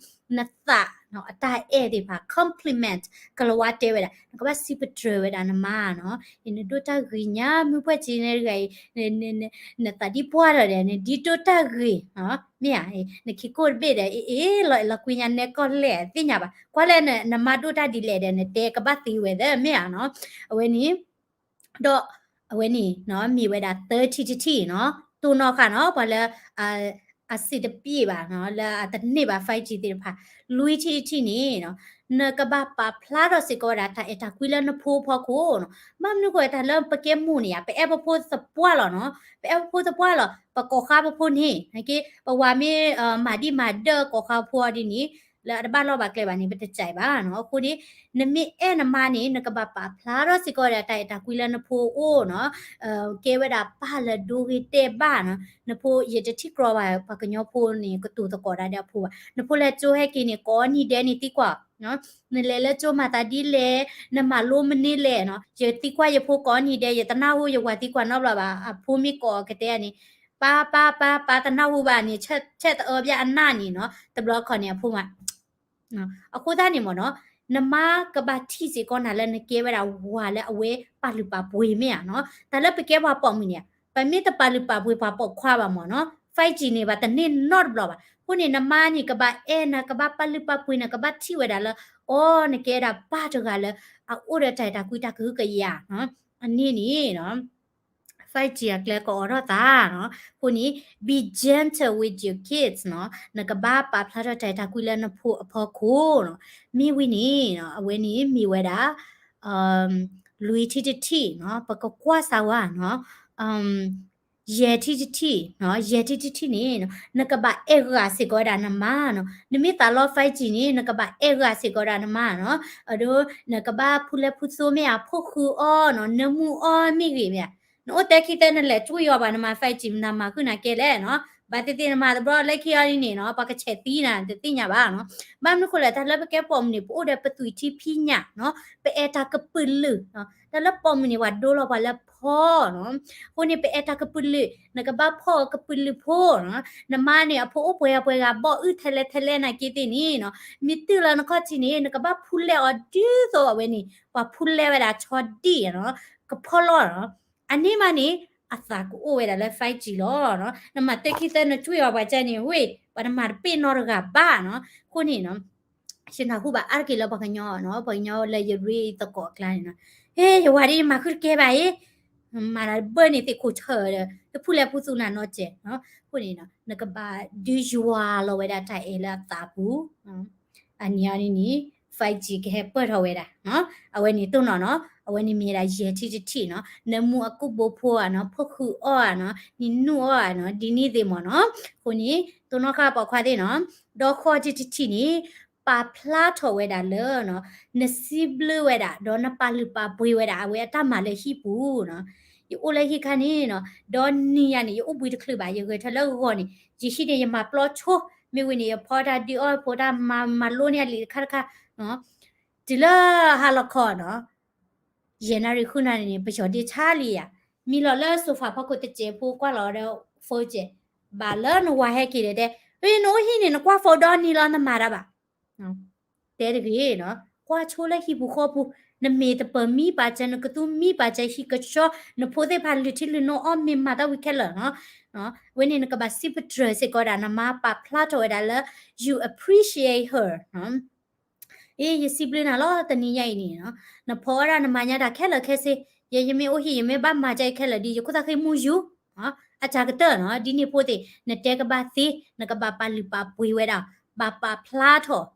နသးအတၢ်အဲၣ်သ့ၣ်တဖၣ် compliment ကလၤဝါတဲဝဲဒၣ် နကဘၣ်စံးပတြၢၤဝဲဒၣ်နမါနီၤ, အ့ၣ် နဒိၣ်တၢ်ဂ့ၤညါ မုၢ်ပှၢ်စ့န့ၣ်တဂၤအံၤ နသးဒ်ပှၢ်ထီၣ်ဒီး နဒ်ဒိၣ်တၢ်ဂ့ၤ, မ့ၢ်ဧါ, နခံခိၣ်တဘ့ၣ်ဒီး အ့ၣ်အ့ၣ် လီၤအဲၣ်လီၤကွံညါ နဲကီၢ်လဲၣ်သ့ၣ်ညါဘၣ်, ကွၢ်လဲၣ် နမါဒိၣ်တၢ်ဒ်လဲၣ်ဒီး နတဲကဘၣ်သ့ဝဲသ့ၣ် မ့ၢ်ဧါနီၤ, အဝဲန့ၣ် ဒီးအဝဲန့ၣ်နီၤ မ့ၢ်ဝဲဒၣ်သၢထံၣ်တထံၣ်နီၤ, တိၢ်နီၣ်ဃာ်နီၤ ပှၤလၢ အစံးတပျ့ၤဘၣ်နီၤ လၢအတန့ၢ်ဘၣ် five G သ့ၣ်တဖၣ်, လွံၢ်ထံၣ်တထံၣ်န့ၣ်နီၤ နကဘၣ်ပာ်ဖျါထီၣ်စ့ၢ်ကီးဝဲဒၣ် တၢ်အဲၣ်တၢ်ကွံလၢနဖိအဖီခိၣ်နီၤ, ဘၣ်မနုၤဃိတၢ်လၢပကဲမိၢ်န့ၣ်ဧါ ပအဲၣ်ပဖိသပှၢ်လီၤနီၤ, ပအဲၣ်ပဖိသပှၢ်လီၤ, ပကိးဃါပဖိန့ၣ် ပဝၤမ့ၢ် မၤဒံၣ်မၤဒၢၣ်ကိးဃါဖိအီၤဒ်န့ၣ် လၢအတဘၣ်လီၢ်ဘၣ်ကျဲဘၣ်န့ၣ် ပတကးဘၣ်နီၤ, အဃိန့ၣ် နမ့ၢ်အဲၣ်နမါန့ၣ် နကဘၣ်ပာ်ဖျါထီၣ်စ့ၢ်ကီးဒီး တၢ်အဲၣ်တၢ်ကွံလၢနဖိအအိၣ်နီၤ, ကဲဝဲဒၣ်ပၢ်လၢဒိဂ့ၤတဲာ်ဘၣ်နီၤ, နဖိ ယတထံၣ်ကြီဘၣ် ပှၤကညီဖိန့ၣ် ကတိၤသကိးတၢ်ဒီးအဖိဘၣ်, နဖိလဲၤကၠိဟဲက့ၤန့ၣ် ကိးနံၤဒဲးန့ၣ်သံကွၢ် နလဲၤလၢကၠိမၤသးဒ်လဲၣ်, နမၤလိမနုၤလဲၣ်နီၤ, ယသံကွၢ်ယဖိကိးနံၤဒဲး ယတနၢ်ဟူ ယဝၤသံကွၢ်နီတဘျီဘၣ်, အဖိမ့ၢ်ကိးအကတဲန့ၣ် ပၢ်ပၢ်ပၢ်ပၢ် တနၢ်ဟူဘၣ်န့ၣ် ဆဲးတအၢဘၣ်အနၢ်န့ၣ်နီၤ, တဘျီခီန့ၣ်အဖိမး အဃိသတးန့ၣ်မ့ၢ်နီၤ, နမါကဘၣ်ထံၣ်စ့ၢ်ကီးနၤလၢနကဲဝဲဒၣ်ဝၤလၢအဝဲပာ်လုၢ်ပာ်ပှ့ၤမ့ၢ်ဧါနီၤ, တၢ်လၢပကဲပှၤပိာ်မုၣ်န့ၣ် ပမ့ၢ်တပာ်လုၢ်ပာ်ပှ့ၤပှၤပိာ်ခွါဘၣ်မ့ၢ်နီၤ, five G န့ၣ် ပှၤတန့ၢ်နီတဘျီဘၣ်, အဃိန့ၣ် နမါန့ၣ် ကဘၣ်အဲၣ်နၤ ကဘၣ်ပာ်လုၢ်ပာ်ပှ့ၤနၤ ကဘၣ်ထံၣ်ဝဲဒၣ်လၢ အိ နကဲဒၣ်ပၢ်တဂၤလၢ အအိၣ်ဒီးတၢ်အဲၣ်တၢ်ကွံတၢ်ကဟုကယာ်နီၤ, အန့ၣ်န့ၣ်နီၤ five G အကျဲကအိးထီၣ်သးနီၤ, အဃိန့ၣ် be gentle with your kids နီၤ, နကဘၣ်ပာ်ဖျါထီၣ်တၢ်အဲၣ်တၢ်ကွံလၢနဖိအဖီခိၣ်နီၤ, မ့ၢ်ဝံၤန့ၣ်နီၤ အဝဲန့ၣ်မ့ၢ်ဝဲဒၣ် လွံၢ်ထံၣ်တထံၣ်နီၤ, ပကကွၢ်စၢ်ဝဲနီၤ, ယဲၢ်ထံၣ်တထံၣ်နီၤ, ယဲၢ်ထံၣ်တထံၣ်န့ၣ်နီၤ နကဘၣ်အဲၣ်ဂၤစ့ၢ်ကီးဝဲဒၣ်နမါနီၤ, နမ့ၢ်သးလီ five G န့ၣ် နကဘၣ်အဲၣ်ဂၤစ့ၢ်ကီးဝဲဒၣ်နမါနီၤ, အဒိ နကဘၣ်ဖူလဲၢ်ဖူသိမ့ၢ်ဧါ, ဖိၣ်ဃုာ်အီၤနီၤ, နၢမူအီၤမ့ၢ်ဂ့ၤမ့ၢ်ဧါ, နအိၣ်တဲခံသၢနလဲၤကွံာ်အီၤဘၣ် နမၤ five G နမၤဃုာ်နၤကဲလဲၣ်နီၤ, ဘၣ်သ့ၣ်သ့ၣ်နမၤတဘျီလၢခံအီၤဒ်န့ၣ်နီၤ ပှၤကဆဲးသံနၤ တသ့ၣ်ညါဘၣ်နီၤ, ဘၣ်မနုၤဃိလဲၣ် တၢ်လၢပကဲပိာ်မုၣ်န့ၣ် ပအိၣ်ဒီးပသွံၣ်ထံဖံးညၣ်နီၤ, ပအဲၣ်တၢ်ကပုာ်လုာ်နီၤ, တၢ်လၢပိာ်မုၣ်န့ၣ် ပှၤဒိလီၤပှၤလၢဖီနီၤ, အဃိန့ၣ် ပအဲၣ်တၢ်ကပုာ်လုာ် နကဘၣ်ဖီအီၤကပုာ်လုာ်ဖိနီၤ, နမါန့ၣ် အဖိအိၣ်ပှဲၤဂၤပှဲၤဂၤ ဘီၣ်အုၣ်ထဲလဲၣ်ထဲလဲၣ်နာ်က့သ့ၣ်န့ၣ်နီၤ, မ့ၢ်တုၤလၢနခီၣ်ထံးန့ၣ် နကဘၣ်ဖူလဲၢ်အီၤဒ်သိးအဝဲန့ၣ် ပှၤဖူလဲၢ်ဝဲဒၣ်ဆီဒံၣ်နီၤ, ကဖီလီၤနီၤ, အန့ၣ်မးန့ၣ် အသးကအိၣ်ဝဲဒၣ်လၢ five G လီၤနီၤ, နမၤတဲခံသၢနကွံာ်အီၤပှၤကဲန့ၣ် ဝ့ၢ် ပှၤတမၤတပ့ၢ်နီတဂၤဘၣ်နီၤ, အဃိန့ၣ်နီၤ ယနၢ်ဟူဘၣ်အါတက့ၢ်လၢပှၤကညီနီၤ, ပှၤကညီလၢယရ့သကိးအကျါန့ၣ်နီၤ, ဟ့ ယဝၤဒ်ယမၤဃုာ်တကဲဘၣ်အံၤ, မၤတၢ်ဘၢၣ်န့ၣ်သ့ၣ်ခိၣ်ဆၢၣ်ဒီး တဖူလဲၢ်ဖူသူၣ်နၤနီတစဲး, အဃိန့ၣ်နီၤ နကဘၣ်ဒုးယွၤလီၤဝဲဒၣ်တၢ်အဲၣ်လၢအသးပူၤ အန့ၣ်အီၤန့ၣ်န့ၣ် five G ကဟဲပၢၢ်ထီၣ်ဝဲဒၣ်နီၤ, အဝဲန့ၣ်တိၢ်နီၣ်နီၤ, အဝဲန့ၣ်မ့ၢ်ဝဲဒၣ်ယဲၢ်ထံၣ်တထံၣ်နီၤ, နၢမူအကူၣ်ဘိဖိဧါနီၤ, ဖိၣ်ဃုာ်အီၤဧါနီၤ, နံၤနူၣ်အီၤဧါနီၤ, ဒ်န့ၣ်သ့ၣ်မ့ၢ်နီၤ, အဃိန့ၣ် တိၢ်နီၣ်ဃာ်ပိာ်ခွါသ့ၣ်နီၤ, ဒီးဃိးထံၣ်တထံၣ်န့ၣ် ပာ်ဖျါထီၣ်ဝဲဒၣ်လၢ နစံးဘျုးဝဲဒၣ် ဒီးနပာ်လုၢ်ပာ်ပှ့ၤဝဲဒၣ် အဝဲအတၢ်မၤလၢဟံၣ်ပူၤနီၤ, ယအိၣ်လၢဟံၣ်ခါန့ၣ်နီၤ, ဒီးနံၤယၤန့ၣ် ယအိၣ်ဘှံးတချုးဘၣ်, ယဂဲၤထၢၣ်လၢဂီၤန့ၣ် ယဟံၣ်န့ၣ် ယမၤပျီဆိ, မ့ၢ်ဝံၤန့ၣ် ယဖီတၢ်ဒုးအီၣ်ဖိတၢ်မၤ မၤလိန့ၢ်အလံာ်တခါတခါ, တုၤလၢဟါလီၤခီနီၤ, ယဲၢ်နၣ်ရံၣ်ဃုနၣ်ရံၣ်န့ၣ် ပယီၤဒ့ဆါလံယၤ, မံလီၤလၢ sofa ဖီခိၣ်တစဲးဖိ ကွၢ်လီၤဒီး phone စဲး, ဘၣ်လၢနဝၤဟဲက့ၤဒီးတဲ, နအိၣ်ဟံၣ်န့ၣ် နကွၢ် phone ဒီနံၤလီၤ နမၤတၢ်ဘၣ် တဲတဂ့ၤနီၤ, ကွၢ်ဆိလၢဟံၣ်ပူၤဃီပူၤ, နမ့ၢ်တပၢၤမံပာ်စၢၤ နကသူမံပာ်စၢၤဟံၣ်ကဆှီ, နဖိသ့ၣ်တဖၣ်လုၢ်ထံလုၢ်နိအီၣ်မ့ၤမၤတၢ်ဝံၤခဲလၢာ်နီၤ, အဝဲန့ၣ်နကဘၣ်စံးပတြၢၤစ့ၢ်ကီးဒၣ် နမါပာ်ဖျါထီၣ်ဝဲဒၣ်လၢ you appreciate her နီၤ အ့ ယစံးဘျုးနၤလီၤ တနံၤညါအံၤန့ၣ်နီၤ, နဖီဝဲဒၣ်နမၤညါတၢ်ခဲလၢာ်ခဲဆ့, ယဲယမ့ၢ်အိၣ်ဟံၣ် ယမ့ၢ်ဘၣ်မၤဒ်အံၤခဲလၢာ်ဒီး ယခိၣ်သၣ်ဃံမူယူၤ, အတၢ်ကတၢၢ်နီၤ, ဒ်န့ၣ်ဖိသ့ၣ် နတဲကဘၣ်သ့, နကဘၣ်ပာ်လုၢ်ပာ်ပှ့ၤဝဲဒၣ်, ဘၣ်ပာ်ဖျါထီၣ်,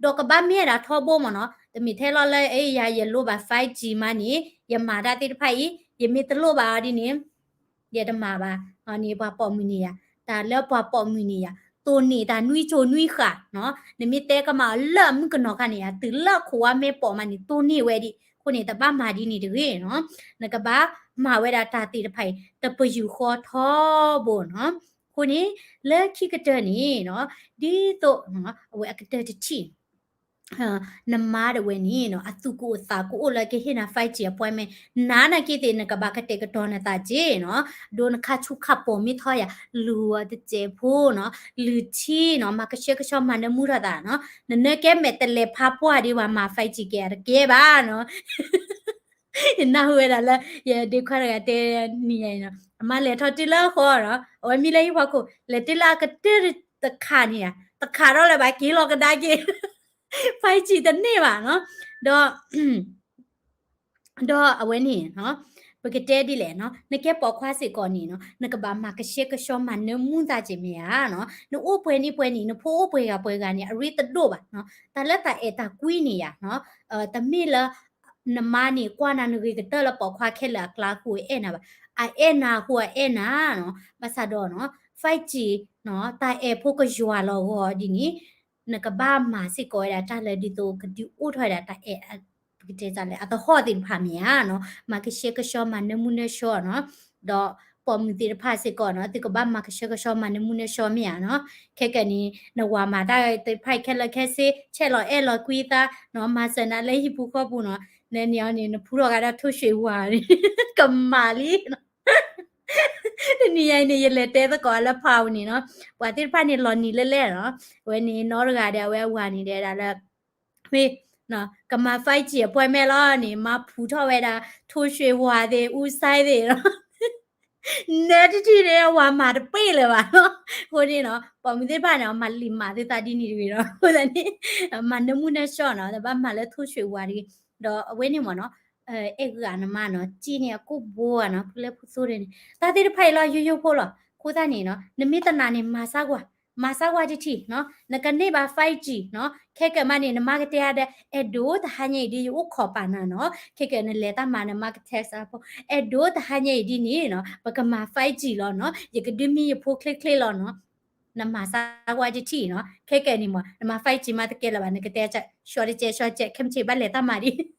ဒီးကဘၣ်မ့ၢ်ဝဲဒၣ်ထီဘိမ့ၢ်နီၤ, တမ့ၢ်ထဲလီၤလၢ အ့ ယၤယလိၣ်ဘၣ် five G မးန့ၣ် ယမၤတၢ်သ့ၣ်တဖၣ်အံၤ, ယမ့ၢ်တလိၣ်ဘၣ်အီၤဒ်န့ၣ် ယတမၤဘၣ်, န့ၣ်ပှၤပိာ်မုၣ်န့ၣ်ယၤ, တၢ်လၢပှၤပိာ်မုၣ်န့ၣ်ယၤ, တိၢ်န့ၢ်တၢ်နွံစိၤနွံဃၣ်နီၤ, နမ့ၢ်တဲကမၣ်အီၤလၢအမုၣ်ကနီၤခါန့ၣ် အတုၤလၢအခိၣ်ဝါမဲာ်ပိာ်မးန့ၣ် တိၢ်န့ၢ်ဝဲဒံး, အဃိန့ၣ် တဘၣ်မၤဒ်န့ၣ်တဂ့ၤနီၤ, နကဘၣ်မၤဝဲဒၣ်တၢ်သ့ၣ်တဖၣ်အံၤ တပယူာ်ဃီထီဘိနီၤ, အဃိန့ၣ် လၢခံကတၢၢ်န့ၣ်နီၤ, ဒ်သိး အဝဲအကတၢၢ်တထံၣ် နမါတဝဲန့ၣ်နီၤ အသူၣ်ကအိၣ်သးကအိၣ်လၢကဟ့ၣ်နၤ five G appointment နၤနာ်က့သ့ၣ် နကဘၣ်ကတဲာ်ကတီၤနသးက့နီၤ, ဒိနခါဆူၣ်ခါပိာ်မ့ၢ်ထီယၤ လူၤအီၤတစဲးဖိနီၤ, လူၤထံနီၤ, မၤကဆှဲကဆှီမၤနၢမူထီၣ်သးနီၤ, နနၢကဲမဲာ်တလဲၤဖးပှၢ်ဒံးဝဲမၤ five G ကဲ တကဲဘၣ်နီၤ ယနၢ်ဟူဝဲဒၣ်လၢ ယဒ့ခွါတဂၤတဲနံၤယၤအံၤနီၤ, အမါလဲၤထီၣ်တုၤလၢဃီနီၤ, အဝဲမံလၢဟံၣ်ဖီခိၣ် လဲၤတုၤလၢအကတၢၢ်တခါန့ၣ်ဧါ, တခးထီၣ်လၢၤဘၣ် က့ၤလီၤကဒါက့ၤ five G တန့ၢ်ဘၣ်နီၤ, ဒီး ဒီးအဝဲန့ၣ်နီၤ, ပကတဲဒ်လဲၣ်နီၤ, နကဲပိာ်ခွါစ့ၢ်ကီးန့ၣ်နီၤ နကဘၣ်မၤကဆှဲကဆှီမၤနၢမူသးက့ၤမ့ၢ်ဧါနီၤ, နအိၣ်ပှဲၤန့ၣ်ပှဲၤန့ၣ် နဖိအိၣ်ပှဲၤဂၤပှဲၤဂၤန့ၣ် အရ့တဒိၣ်ဘၣ်နီၤ, တၢ်လၢတၢ်အဲၣ်တၢ်ကွံန့ၣ်ယၤနီၤ, တမ့ၢ်လၢ နမါန့ၣ် ကွၢ်နၤနဂ့ၤကတၢၢ်လၢပိာ်ခွါခဲလၢာ်အကျါအဃိအဲၣ်နၤဘၣ်, အအဲၣ်နၤအဃိအအဲၣ်နၤနီၤ, ဘၣ်ဆၣ်ဒီးနီၤ five G နီၤ တၢ်အဲၣ်ဖိကယွၤလီၤဂီၤဒ်န့ၣ် နကဘၣ်မၤစ့ၢ်ကီးဝဲဒၣ်တၢ်လၢဒ်သိး ကဒုးအိၣ်ထီၣ်ဝဲဒၣ်တၢ်အဲၣ် ပကတဲလဲၣ် အသဟီၣ်သ့ၣ်တဖၣ်မ့ၢ်ဧါနီၤ, မၤကဆှဲကဆှီမၤနၢမူနၢဆှီနီၤ, ဒီးပိာ်မုၣ်သ့ၣ်တဖၣ်စ့ၢ်ကီးနီၤ သုကဘၣ်မၤကဆှဲကဆှီမၤနၢမူနၢဆှီမ့ၢ်ဧါနီၤ, ခဲကနံၣ် နဝၤမၤတၢ်သ့ၣ်တဖၣ်ခဲလၢာ်ခဲဆ့ ဆဲးလီၤအဲၣ်လီၤကွံသးနီၤ, မၤစၢၤနၤလၢဟံၣ်ပူၤဃီပူၤနီၤ, နန့ၣ်အီၤန့ၣ် နဖူထီၣ်ကဒီးထိၣ်ရွှ့ၣ်ဝါန့ၣ် ကမၤလံ တနံၤညါအံၤန့ၣ် ယလဲၤတဲသကိးလၢဖးအူန့ၣ်နီၤ, ပှၤသ့ၣ်တဖၣ်န့ၣ်လီၤနံၤလဲၣ်လဲၣ်နီၤ, အဝဲန့ၣ်နီတဂၤဒီး အဝဲအဝၤန့ၣ်ဒီးဒၣ်လၢ ဝ့ၢ် ကမၤ five G appointment လီၤန့ၣ် မၤဖူးထီၣ်ဝဲဒၣ် ထိၣ်ရွှ့ၣ်ဝါသ့ၣ် အူစဲသ့ၣ်နီၤ နဲတထံၣ်န့ၣ် အဝၤမၤတပ့ၢ်လၢၤဘၣ်နီၤ, အဃိန့ၣ်နီၤ ပိာ်မုၣ်သ့ၣ်တဖၣ်န့ၣ် မၤလံာ်မၤသုသးဒ်န့ၣ်တဂ့ၤနီၤ, အဃိသတးန့ၣ် မၤနၢမူနၢဆှီနီၤ တဘၣ်မၤလၢထိၣ်ရွှ့ၣ်ဝါတဂ့ၤ, ဒီးအဝဲန့ၣ်မ့ၢ်နီၤ အဲၣ်ဂ့ၤနမါနီၤ စ့န့ၣ်အကိၣ်ဘိဧါနီၤ ဖုလဲၢ်ဖုသိတ့ၢ်န့ၣ် တၢ်သ့ၣ်တဖၣ်အံၤလီၤယိယိဖိလီၤ, အဃိသတးန့ၣ်နီၤ နမ့ၢ်တနာ်န့ၣ် မၤစၢ်ကွၢ် မၤစၢ်ကွၢ်တထံၣ်နီၤ နကန့ၢ်ဘၣ် five G နီၤ ခဲကနံၣ်မးန့ၣ် နမါကတဲအါဒီး အဲၣ်ဒိးတဟါညါအံၤဒ်ယအိၣ်ခိးပာ်နၤနီၤ ခဲကနံၣ်နလဲၤတၢ်မၤနမါက text အဖိ အဲၣ်ဒိးတဟါညါအံၤဒ်န့ၣ်နီၤ ပကမၤ five G လီၤနီၤ ယကဒုးမံယဖိချ့ချ့လီၤနီၤ နမၤစၢ်ကွၢ်တထံၣ်နီၤ ခဲကနံၣ်မး နမၤ five G မးတကဲလၢၤဘၣ် နကတဲ ရှီတကဲးရှီကဲး ခဲမုၢ်ဆ့ၣ်ဘၣ်လဲၤတၢ်မၤဒံး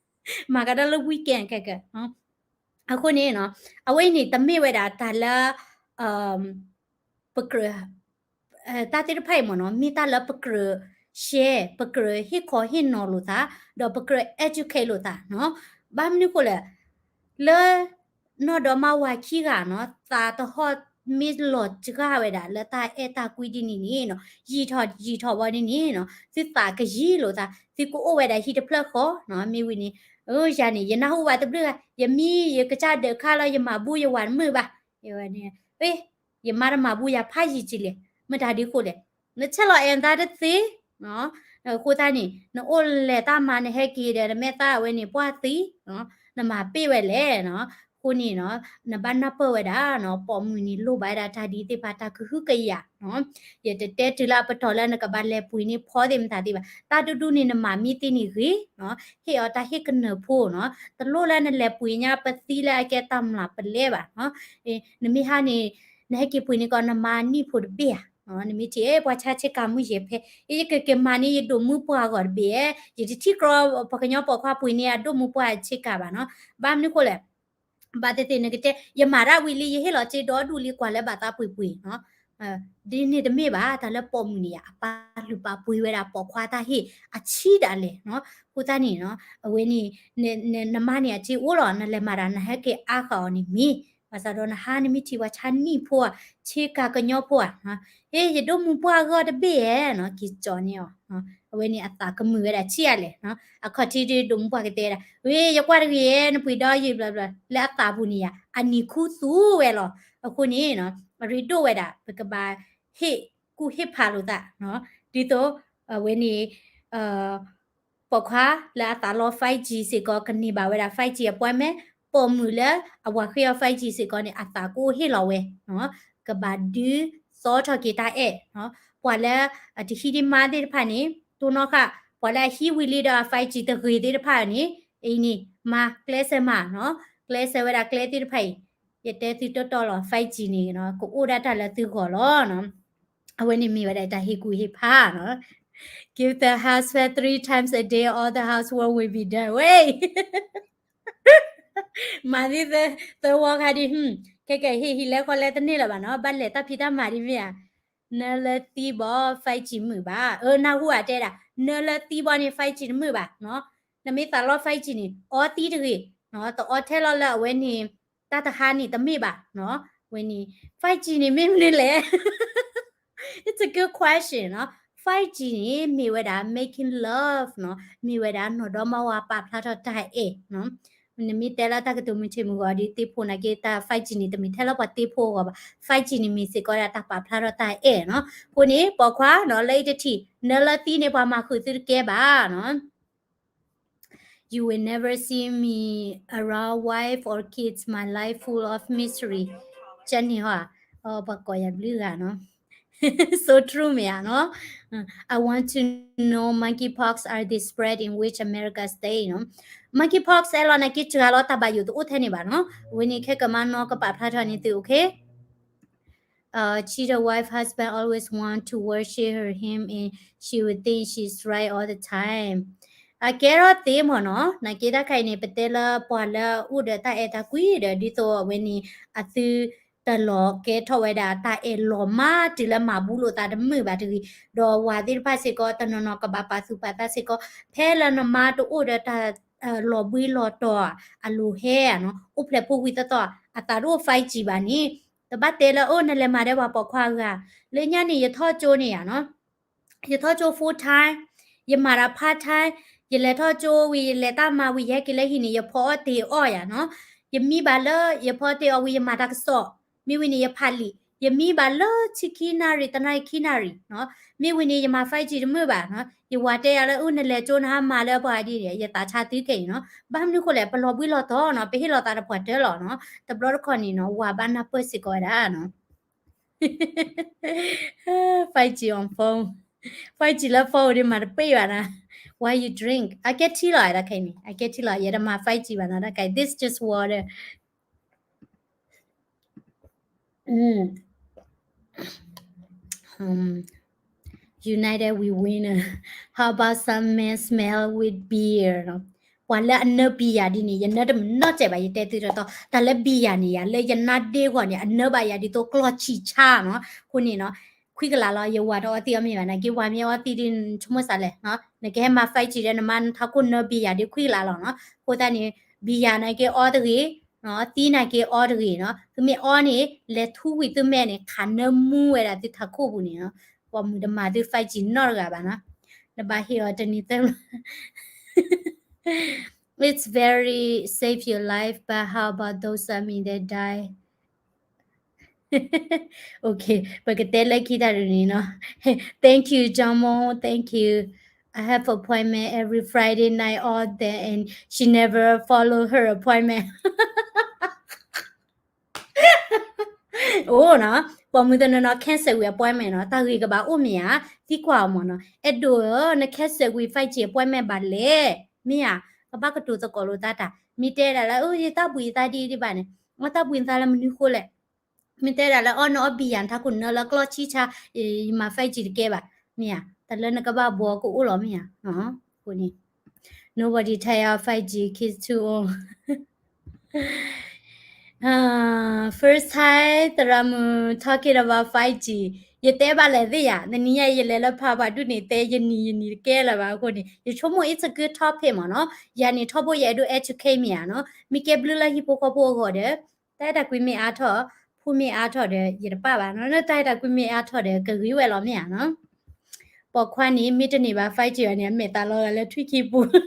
မၤကဒီးလၢ weekend ခဲကနံၣ် အဃိန့ၣ်နီၤ အဝဲအံၤန့ၣ် တမ့ၢ်ဝဲဒၣ်တၢ်လၢ ပကြၢး တၢ်သ့ၣ်တဖၣ်အံၤမ့ၢ်နီၤ မ့ၢ်တၢ်လၢပကြၢး share ပကြၢးဟ့ၣ်ခီဟ့ၣ်နီၤလိာ်သး ဒီးပကြၢး educate လိာ်သးနီၤ ဘၣ်မနုၤဃိလဲၣ် လၢ နီၢ်ဒီမါဝၤခံဂၤနီၤ သးတဟီၣ်မ့ၢ်လီၤစှၤဝဲဒၣ်လၢတၢ်အဲၣ်တၢ်ကွံဒ်န့ၣ်န့ၣ်နီၤ ယံာ်ထီၣ်ယံာ်ထီၣ်ဝဲန့ၣ်န့ၣ်နီၤ သုသးကယံာ်လိာ်သး သုကအိၣ်ဝဲဒၣ်ဟံၣ်တဖျၢၣ်ဃီနီၤ မ့ၢ်ဝံၤန့ၣ် ယၤန့ၣ် ယနၢ်ဟူဘၣ်တဘျုးဂၤ ယမံယကစၢ်ဒၢးခါလီၤ ယမၤဘူၣ်ယဝၤတမုာ်ဘၣ် ယမါတမၤဘူၣ်ယၤဖးယံာ်ကံလဲၣ် မတၤဒ်ဃိလဲၣ် နဆဲးလီၤအဲၣ်နသးတသ့ အဃိသတးန့ၣ် နအိၣ်လဲၤတၢ်မၤ နဟဲက့ၤဒီး နမဲာ်သၣ်ဝဲန့ၣ် ပှၢ်သံ နမၤပ့ၢ်ဝဲလဲၣ်နီၤ အဃိန့ၣ်နီၤ နဘၣ်နၢ်ပၢၢ်ဝဲဒၣ်နီၤ ပိာ်မုၣ်န့ၣ် လိၣ်ဘၣ်ဝဲဒၣ်တၢ်ဒ်သ့ၣ်တဖၣ် တၢ်ကဟုကယာ်နီၤ ယတတဲတုၤလၢအပတီၢ်လၢနကဘၣ်လဲၤပှ့ၤန့ၢ်ဖီသ့ၣ်မတၤသ့ၣ်ဘၣ် တၢ်ဒူဒူန့ၣ် နမၤမ့ၢ်သ့န့ၣ်ဂ့ၤနီၤ ဟ့ၣ်အီၤတၢ်ဟ့ၣ်ကနၢၤဖိနီၤ တလိၣ်လၢနလဲၤပှ့ၤညါပသံလၢအကဲတၢ်မျၢ်ပလဲဘၣ်နီၤ နမ့ၢ်ဟါန့ၣ် နဟဲက့ၤပှ့ၤန့ၢ်ကီးနမါနံၣ်ဖိတဘ့ၣ်ဧါ နမ့ၢ်ထံၣ် အဲ ပှၤဆါဆ့ကၤမုၢ်ယဲၢ်ဖဲ အ့ ယကက့ၤမၤန့ၢ်ယဒိၣ်မုၢ်ပှၢ်အဂီၢ်တဘ့ၣ်ဧါ ယတထံၣ်ကြီပှၤကညီပိာ်ခွါပှ့ၤန့ၢ်အဒိၣ်မုၢ်ပှၢ်ဆ့ကၤဘၣ်နီၤ ဘၣ်မနုၤဃိလဲၣ် ဘၣ်သ့ၣ်သ့ၣ်နကတဲ ယမၤတၢ်ဝံၤလံ ယဟ့ၣ်လီၤစ့ဒီဒူၣ်လံ ကွၢ်လၢဘၣ်သးပှ့ၤပှ့ၤနီၤ ဒ်န့ၣ်တမ့ၢ်ဘၣ် တၢ်လၢပိာ်မုၣ်န့ၣ် အပာ်လုၢ်ပာ်ပှ့ၤဝဲဒၣ်ပိာ်ခွါတၢ်ဟ့ၣ်အဆံးဒၣ်လဲာ်နီၤ အဃိသတးန့ၣ်နီၤ အဝဲန့ၣ် နမါန့ၣ်အထံအိၣ်လီၤ နလဲၤမၤတၢ် နဟဲက့ၤအါဃာ်အီၤန့ၣ်မ့ၢ် ဘၣ်ဆၣ်ဒီးနဟါနမ့ၢ်ထံၣ်ပှၤဆါနံၣ်ဖိဧါ ဆ့ကၤကညီဖိဧါ ဟ့ၣ် ယဒိၣ်မုၢ်ပှၢ်အဂီၢ်တဘ့ၣ်ဧါနီၤ က့ၤကၠီန့ၢ်အီၤ အဝဲန့ၣ်အသးကမုာ်ဝဲဒၣ်ဆံးအါလဲၣ်နီၤ အခီၣ်ထံးဒ်ဒိၣ်မုၢ်ပှၢ်ကတဲဒၣ် ဝ့ၢ် ယကွၢ်တဂ့ၤ နပှ့ၤဒီးယံာ်ဘျီဘျီ လၢအသးပူၤန့ၣ်ယါ အနံၤခူသူၣ်ဝဲလီၤ အဃိန့ၣ်နီၤ အရ့ဒိၣ်ဝဲဒၣ် ပကဘၣ်ဟ့ၣ်ကူၣ်ဟ့ၣ်ဖးလိာ်သးနီၤ ဒ်သိး အဝဲန့ၣ် ပိာ်ခွါလၢအသးလီ five G စ့ၢ်ကီး ကန့ၢ်ဘၣ်ဝဲဒၣ် five G appointment ပိာ်မုၣ်လၢအဝၤဃ့အီၤ five G စ့ၢ်ကီးန့ၣ် အသးကအိၣ်ဟ့ၣ်လီၤဝဲနီၤ ကဘၣ်ဒုးသီထီၣ်က့ၤတၢ်အဲၣ်နီၤ ပှၤလၢအတဟံးဒံးမါသ့ၣ်တဖၣ်န့ၣ် တိၢ်နီၣ်ဃာ် ပှၤလၢအဟံးဝံၤလံဒီးအ five G တဂ့ၤသ့ၣ်တဖၣ်န့ၣ် အံၤန့ၣ် မၤကျဲးစၢးမၤနီၤ ကျဲးစၢးဝဲဒၣ်ကျဲသ့ၣ်တဖၣ်အံၤ ယတဲသုတီတီလီၤ five G န့ၣ်နီၤ ကအိၣ်ဒၣ်တၢ်လၢသုဂီၢ်လီၤနီၤ အဝဲန့ၣ်မ့ၢ်ဝဲဒၣ်တၢ်ဟ့ၣ်ကူၣ်ဟ့ၣ်ဖးနီၤ. Give the housework three times a day, all the housework will be done. ဝဲ မၤသံသၢဝီခါဒ် ခဲကဟ့ၣ်ဟံၣ်လဲဃီလဲတန့ၢ်လၢၤဘၣ်နီၤ, ဘၣ်လဲၤတၢ်ဖံးတၢ်မၤဒ်မ့ၢ်ဧါ. နၢလၢသံဘီ five G မုာ်ဘၣ်. အၢ နၢ်ဟူဧါတဲဒၣ် နၢလၢသံဘီန့ၣ် five G တမုာ်ဘၣ်နီၤ. နမ့ၢ်သးလီ five G န့ၣ် အီသံတဂ့ၤ, တအီထဲလီၤလၢအဝဲန့ၣ် တၢ်တဟါန့ၣ်တမ့ၢ်ဘၣ်နီၤ. ဝဲန့ၣ် five G န့ၣ်မ့ၢ်မနုၤလဲၣ်. It's a good question နီၤ. five G န့ၣ် မ့ၢ်ဝဲဒၣ် making love နီၤ, မ့ၢ်ဝဲဒၣ်နီၢ်ဒီမါဝၤပာ်ဖျါထီၣ်တၢ်အဲၣ်နီၤ. နမ့ၢ်တဲလၢတၢ်ကတိၤမုၢ်ဆ့ၣ်မုၢ်ဂီၤဒ်သ့ၣ်ဖိနာ်က့ တၢ် five G န့ၣ် တမ့ၢ်ထဲလၢပှၤသ့ၣ်ဖိအဂီၢ်ဘၣ်. five G န့ၣ်မ့ၢ်စ့ၢ်ကီးဒၣ်တၢ်ပာ်ဖျါထီၣ်တၢ်အဲၣ်နီၤ. အဃိန့ၣ် ပိာ်ခွါနီၤ လၢအံၤတထံၣ် နၢလၢသံန့ၣ် ပှၤမၤဃုာ်သုတကဲဘၣ်နီၤ. You will never see me around wife or kids, my life full of mystery. ကန့ၣ်ဟီ, ပှၤကိးယၤဘျုးဂၤနီၤ. So true မ့ၢ်ဧါနီၤ. I want to know monkeypox, are they spread in which America state နီၤ. Monkeypox အဲၣ်လီၤနာ်က့ စှၤလီၤတၢ်ဘၣ်ယိၣ်တအိၣ်ထဲန့ၣ်ဘၣ်နီၤ. ဝဲန့ၣ်ခဲကမၤနီၤကပာ်ဖျါထီၣ်န့ၢ်သု okay? Uh, cheater wife husband always want to worship her him and she would think she's right all the time. အကဲထီၣ်သ့မ့ၢ်နီၤ, နာ်က့တၢ်ခါအံၤန့ၣ် ပတဲလၢပှၤလၢအအိၣ်ဒီးတၢ်အဲၣ်တၢ်ကွံဒီး ဒ်သိးအဝဲန့ၣ် အသုတလီၤကဲထီၣ်ဝဲဒၣ်တၢ်အဲၣ်လီၤမါတုၤလၢမၤဘူးလိာ်သးတမုာ်ဘၣ်တဂ့ၤ, ဒီးဝၤသ့ၣ်တဖၣ်စ့ၢ်ကီး တနီၤနီၤကဘၣ်ပာ်သူၣ်ပာ်သးစ့ၢ်ကီး, ဖဲလၢနမါတအိၣ်ဒီးတၢ်လီၤဘှံးလီၤတီၤအလိၤဟဲဧါနီၤ, အိၣ်ဖျဲၣ်ဖိဝံၤသီသီ အသးတအိၣ် five G ဘၣ်န့ၣ်, တဘၣ်တဲလၢ အိၣ် နလဲၤမၤဒီးပှၤပိာ်ခွါအဂၤ, လၢညါန့ၣ် ယထီၣ်ကၠိန့ၣ်ဧါနီၤ ယထီၣ်ကၠိ full time, ယမၤတၢ် part time, ယလဲၤထီၣ်ကၠိဝံၤ ယလဲၤတၢ်မၤဝံၤ ယဟဲက့ၤလၢဟံၣ်န့ၣ် ယဖီအီၣ်တ့ၤအီၣ်ယၤနီၤ, ယမံဘၣ်လၢ ယဖီအီၣ်တ့ၤအီၣ်ဝံၤ ယမၤတၢ်ကစီၣ်, မ့ၢ်ဝံၤန့ၣ် ယဖးလံာ်, ယမံဘၣ်လၢဆံခံနၣ်ရံၣ် တနၣ်ရံၣ် ခံနၣ်ရံၣ်နီၤ, မ့ၢ်ဝံၤန့ၣ် ယမၤ five G တမုာ်ဘၣ်နီၤ, ယဝၤတဲယၤလၢ အိၣ် နလဲၤကၠိနဟါမၢ်လၢပှၤဒ်န့ၣ် ယသးဆါသုခဲအံၤနီၤ, ဘၣ်မနုၤဃိလဲၣ် ပလီၤဘှံးလီၤတီၤနီၤ, ပဟ့ၣ်လီၤသးတပှၢ်တၢၢ်လီၤနီၤ, တဘျီတခီၣ်န့ၣ်နီၤ ဝၤဘၣ်နၢ်ပၢၢ်စ့ၢ်ကီးဝဲဒၣ်နီၤ five G on phone, five G လၢ phone ဒ်မၤတပ့ၢ်ဘၣ်နၤ, why you drink, အကဲထံလီၤတၢ်ခဲအံၤန့ၣ်, အကဲထံလီၤ, ယတမၤ five G ဘၣ်နီၤ, တၢ်ခဲအံၤ this just water. United we win. How about some men smell with beer? ပှၤလၢအနၢ beer ဒ်န့ၣ် ယနၢတမုာ်နီတစဲးဘၣ်, ယတဲသုတီတီ, တၢ်လၢ beer န့ၣ်ယၤ လၢယနါဒ့ဂီၢ်န့ၣ် အနၢဘၣ်ယၤဒ်သိးကျီၢ်ဆံၣ်ဆါနီၤ, အဃိန့ၣ်နီၤ ခွံကလးလီၤ, ယဝၤတအီသံးအီမ့ၤဘၣ်, နာ်က့ဝၤမ့ၢ်အီသံးဒ်န့ၣ် ဆိကမိၣ်စးလဲၣ်, နကဟဲမၤ five G ဒီးနမါနထးခိၣ်နၢ beer ဒ်ခွံကလးလီၤနီၤ, အဃိသတးန့ၣ် beer နာ်က့အီတဂ့ၤ, သံးနာ်က့အီတဂ့ၤနီၤ, သုမ့ၢ်အီန့ၣ် လဲၤထူဝံၤသုမဲာ်န့ၣ် ခးနၢမူဝဲဒၣ်သုထးခိၣ်ပူၤန့ၣ်နီၤ, ပှၤမုၣ်တမၤသု five G နီတဂၤဘၣ်နီၤ, နဘၣ်ဟ့ၣ်အီၤတနံၤသၢ It's very save your life, but how about those, I mean, that die? Okay, ပကတဲလၢခံတၢ်တနံၤနီၤ. Thank you, Jomo. Thank you. I have appointment every Friday night all day, and she never follow her appointment. အိၣ်နီၤ, ပိာ်မုၣ်တနီၤနီၤ cancel ဝံၤ appointment နီၤ, တၢ်ဂ့ၤကဘၣ်အိၣ်မ့ၢ်ဧါ, သံကွၢ်အီၤမ့ၢ်နီၤ, အဲၣ်ဒိးဧၢ န cancel ဝံၤ five G appointment ဘၣ်လဲၣ်, မ့ၢ်ဧါ, ကဘၣ်ကတိၤသကိးလိာ်သးတၢ်, မ့ၢ်တဲဒၣ်လၢ အိၣ် ယတၢ်ဘှံးယသးဒ်ဒ်ဘၣ်န့ၣ်, အတၢ်ဘှံးနသးလၢမနုၤဃိလဲၣ်, မ့ၢ်တဲဒၣ်လၢ အီ နအီ beer နထးခိၣ်နၢလၢကျီၢ်ဆံၣ်ဆါ, ယမၤ five G တကဲဘၣ်, မ့ၢ်ဧါ, တၢ်လၢနကဘၣ်ဘှီကအိၣ်လီၤ မ့ၢ်ဧါ, အဃိန့ၣ် nobody tell you five G kids too old. First time သရၣ်မုၣ် talking about five G, ယတဲဘၣ်လဲၣ်သ့ၣ်ယၤ, တနံၤညါအံၤ ယလဲၤလၢဖးပှၤဒူၣ်န့ၣ် တဲယနံၤယနံၤတကဲလၢၤဘၣ်အဃိန့ၣ်, ယဆိကမိၣ် it's a good topic မ့ၢ်နီၤ, ယၤန့ၣ် ထီဘိယအဲၣ်ဒိး educate မ့ၢ်ဧါနီၤ, မ့ၢ်ကဲဘျုးလၢဟံၣ်ဖိဃီဖိအဂီၢ်ဒီး, တၢ်အဲၣ်တၢ်ကွံမ့ၢ်အါထီၣ်, ဖှူမ့ၢ်အါထီၣ်ဒီး ယတပၣ်ဘၣ်နီၤ, တၢ်အဲၣ်တၢ်ကွံမ့ၢ်အါထီၣ်ဒီး ကဂ့ၤဝဲလီၤမ့ၢ်ဧါနီၤ, ပိာ်ခွါန့ၣ် မ့ၢ်တန့ၢ်ဘၣ် five G ဘၣ်န့ၣ် အမဲာ်သးလီၤဂာ်လၢထွံၣ်ခံပူၤ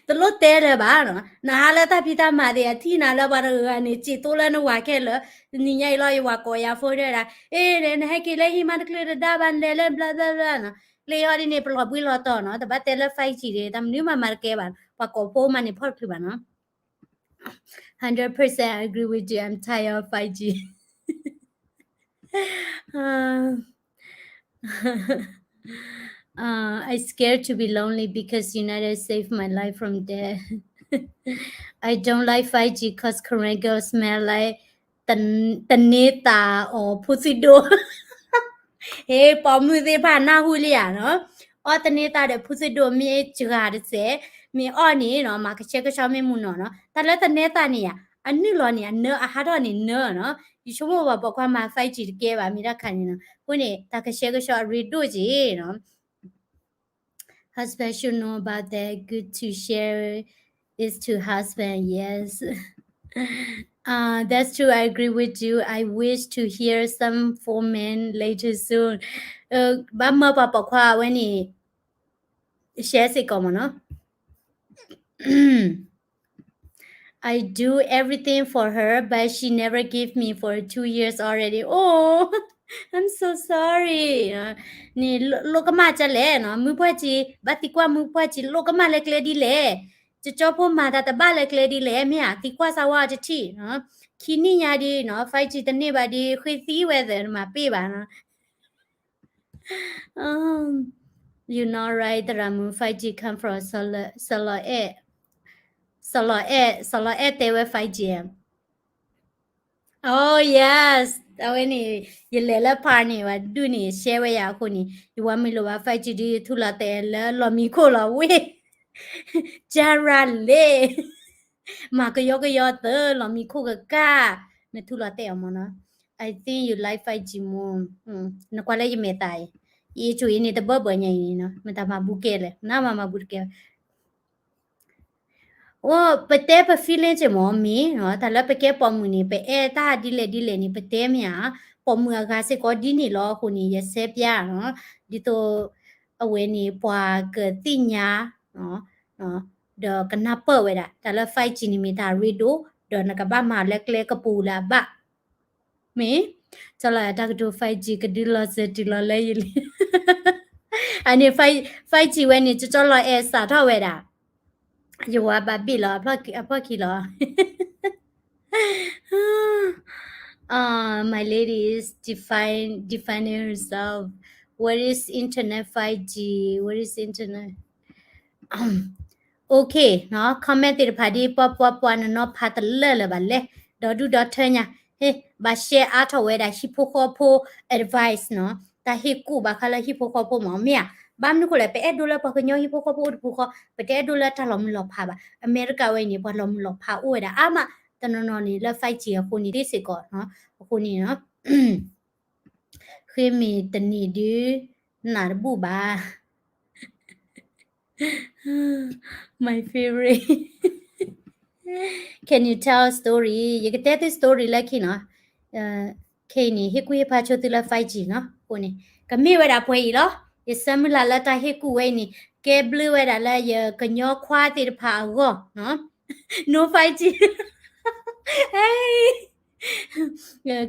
တလိၣ်တဲလၢၤဘၣ်နီၤ, နဟါလၢတၢ်ဖံးတၢ်မၤသ့ၣ် အထံၣ်နၤလၢပှၤတဂၤဂၤန့ၣ် စံးသိလၢနဝၤခဲလၢာ်, တနံၤညါအံၤလီၤ ယဝၤကိးယၤ phone ဒၣ်, အ့ နဟဲက့ၤလၢဟံၣ်မးတချုးတဒါဘၣ် နလဲၤလၢ blah blah blah နီၤ, လၢယဟီဒ်န့ၣ် ပလီၤဘှံးလီၤတီၤနီၤ, တဘၣ်တဲလၢ five G ဒီး တၢ်မနုၤမၤမၤတကဲဘၣ်, ပှၤကိးဖိမးန့ၣ် ဖီၣ်တချုးဘၣ်နီၤ Hundred percent agree with you. I'm tired of five G. Uh, uh, I scared to be lonely because United saved my life from death. I don't like five G cause Korean girls smell like သန့သး or ဖိသံၣ်ဒိၣ်. ဟ့ၣ် ပိာ်မုၣ်သ့ၣ်တဖၣ်နၢ်ဟူလံဧါနီၤ. အီၣ်သန့သးဒီးဖိသံၣ်ဒိၣ်မ့ၢ်စှၤတစဲး, မ့ၢ်အီၣ်န့ၣ်နီၤ မၤကဆှဲကဆှီမ့ၢ်မုာ်နီၢ်နီၤ. တၢ်လၢသန့သးန့ၣ်ဧါ, အနုာ်လီၤန့ၣ် အနၢအဟးထီၣ်န့ၣ်နၢနီၤ. ယဆိကမိၣ်ဘၣ်ပိာ်ခွါမၤ five G တကဲဘၣ် မ့ၢ်တၢ်ခါန့ၣ်နီၤ. အဃိန့ၣ် တၢ်ကဆှဲကဆှီအရ့ဒိၣ်က့ၤနီၤ. Husband should know about that. Good to share is to husband. Yes. Uh, that's true. I agree with you. I wish to hear some for men later soon. ဘၣ်မၢပှၤပိာ်ခွါအဝဲန့ၣ် share စ့ၢ်ကီးမ့ၢ်နီၤ. I do everything for her, but she never give me for two years already. Oh, I'm so sorry. န့ၣ်လိၣ်ကမၣ်ကလဲၣ်နီၤ, မုၢ်ပှၢ်ကံ, ဘၣ်သံကွၢ်မုၢ်ပှၢ်ကံ လိၣ်ကမၣ်လၢကျဲဒ်လဲၣ်. ကၠီဖိမၤတၢ်တဘၣ်လၢကျဲဒ်လဲၣ်, မ့ၢ်ဧါ, သံကွၢ်စၢ်ဝါတထံၣ်နီၤ. ခံနံၣ်ညါဒ်နီၤ five G တန့ၢ်ဘၣ်ဒ် ဃ့သံဝဲသ့ၣ်မၤပ့ၢ်ဘၣ်နီၤ. Um, you know, right, သရၣ်မုၣ်, five G come from စီၤလီၤအဲၣ်, စီၤလီၤအဲၣ်, စီၤလီၤအဲၣ်တဲဝဲ five G. Oh yes, အဝဲန့ၣ် ယလဲၤလၢ park န့ၣ် ဝဲဒုးန့ၣ် share ဝဲယၤအဃိန့ၣ် ယဝၤမ့ၢ်လိၣ်ဘၣ် five G ဒ် ယထူလီၤတဲာ်လၢလီၢ်မံခိၣ်လီၤဝ့ၢ်, ကရၤလ့ၣ် မၤကယီကယီသၢလီၢ်မံခိၣ်ကကၢ်, နထူလီၤတဲာ်အီၤမ့ၢ်နီၤ. I think you like five G more. နကွၢ်လၢယမဲာ်သၣ်အံၤ, ယအ့ၣ်ကၠိအံၤန့ၣ် တဘၢဘၢညါအံၤန့ၣ်နီၤ, မတၤမၤဘူးကဲလဲၣ်, နမၤမၤဘူးတကဲဘၣ်. အိ ပတဲပ feeling က့မ့ၢ်မ့ၢ်နီၤ, တၢ်လၢပကဲပိာ်မုၣ်န့ၣ် ပအဲၣ်တၢ်ဒ်လဲၣ်ဒ်လဲၣ်န့ၣ် ပတဲမ့ၢ်ဧါ, ပိာ်မုၣ်အဂၤစ့ၢ်ကီးဒ်န့ၣ်လီၤ. အဃိန့ၣ် ယဆဲပျါနီၤ, ဒ်သိး အဝဲန့ၣ် ပှၤကသ့ၣ်ညါ ဒီးကနၢ်ပၢၢ်ဝဲဒၣ် တၢ်လၢ five G န့ၣ်မ့ၢ်တၢ်ရ့ဒိၣ်, ဒီးနကဘၣ်မၤလၢကျဲကပူၤလၢအဘၣ် မ့ၢ်, ကၠီလီၤတၢ်ကတိၤ five G ကဒုးလီၤစၢၤတုၤလီၤလၢယလံ. အန့ၣ် five G ဝဲန့ၣ် ကၠီလီၤအဲၣ်စးထီၣ်ဝဲဒၣ်, ယဝၤဘၣ်ဘ့ၣ်လီၤ အဖီၣ်ခံလီၤ. Uh, my lady is define, defining herself. What is internet five G? What is internet? Okay နီၤ, comment သ့ၣ်တဖၣ်ဒ်ပှၤပှၤပှၤနနီၤဖးတလၢာ်လၢၤဘၣ်လဲၣ်, ဒီးဒူၣ်ဒီးထၢညါ, ဟ့ၣ် ဘၣ် share အါထီၣ်ဝဲဒၣ်ဟံၣ်ဖိဃီဖိ advice နီၤ, တၢ်ဟ့ၣ်ကူၣ်ဘၣ်ဃးလၢဟံၣ်ဖိဃီဖိမ့ၢ်မ့ၢ်ဧါ, ဘၣ်မနုၤဃိလဲၣ် ပအဲၣ်ဒိးလၢပှၤကညီဟံၣ်ဖိဃီဖိအိၣ်တပူၤဃီ, ပတအဲၣ်ဒိးလၢတၢ်လီၤမုၢ်လီၤဖးဘၣ်. အမဲရကၤဝဲအံၤန့ၣ် ပှၤလီၤမုၢ်လီၤဖးအိၣ်ဝဲဒၣ်အါမး, တနီၤနီၤန့ၣ် လၢ five G အဃိန့ၣ် သ့စ့ၢ်ကီးနီၤ, အဃိန့ၣ်နီၤ ဃ့မ့ၢ်တနံၤဒုး နးတဘူၣ်ဘၣ်. My favorite. Can you tell a story? ယကတဲသု story လၢခံနီၤ. ခဲအံၤန့ၣ် ဟ့ၣ်ကူၣ်ဟ့ၣ်ဖးဆိသုလၢ five G နီၤ. အဃိန့ၣ် ကမ့ၢ်ဝဲဒၣ်ပှဲၤအံၤလီၤ. ယဆၢမုၢ်လၢ်လၢတၢ်ဟ့ၣ်ကူၣ်ဝဲအံၤန့ၣ် ကဲဘျုးဝဲဒၣ်လၢယကညီခွါသ့ၣ်တဖၣ်အဂီၢ်နီၤ. No five G.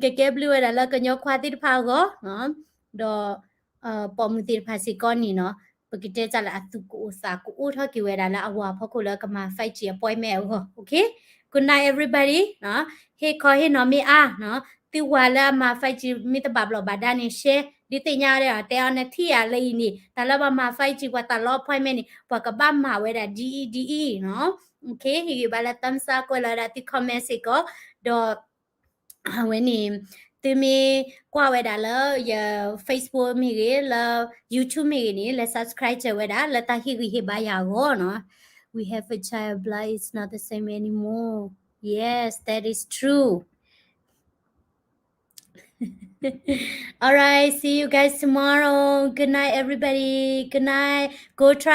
ကကဲဘျုးဝဲဒၣ်လၢကညီခွါသ့ၣ်တဖၣ်အဂီၢ်နီၤ, ဒီး ပိာ်မုၣ်သ့ၣ်တဖၣ်စ့ၢ်ကီးန့ၣ်နီၤ, ပကတဲတၢ်လၢအသူၣ်ကအိၣ်သးကအိၣ်ထီၣ်က့ၤဝဲဒၣ်လၢအဝၤဖီခိၣ်လၢကမၤ five G appointment အဂီၢ်. Okay, good night everybody. ဟ့ၣ်ခီဟ့ၣ်နီၤမ့ၢ်အါနီၤ, သုဝၤလၢအမၤ five G မ့ၢ်တဘၣ်ဘျီၣ်ဘၣ်ဒါန့ၣ် share ဒ်သ့ၣ်ညါဒီး တဲအီၤနထံၣ်ယၤလၢအံၤန့ၣ် တၢ်လၢပှၤမၤ five G ပှၤတၢ်လီ appointment န့ၣ် ပှၤကဘၣ်မၤဝဲဒၣ်ဒ်အံၤဒ်အံၤနီၤ. Okay, ဟ့ၣ်ဂံၢ်ဘါလၢ thumbs up ကွဲးလီၤဝဲဒၣ်သု comment စ့ၢ်ကီး, ဒီး အဝဲန့ၣ် သုမ့ၢ်ကွၢ်ဝဲဒၣ်လၢယ Facebook မ့ၢ်ဂ့ၤ, လၢ YouTube မ့ၢ်ဂ့ၤန့ၣ် လဲၤ subscribe ဝဲဒၣ် လၢတၢ်ဟ့ၣ်ဂံၢ်ဟ့ၣ်ဘါယၤအဂီၢ်နီၤ. We have a child, blah, it's not the same anymore. Yes, that is true. All right, see you guys tomorrow. Good night, everybody. Good night. Go try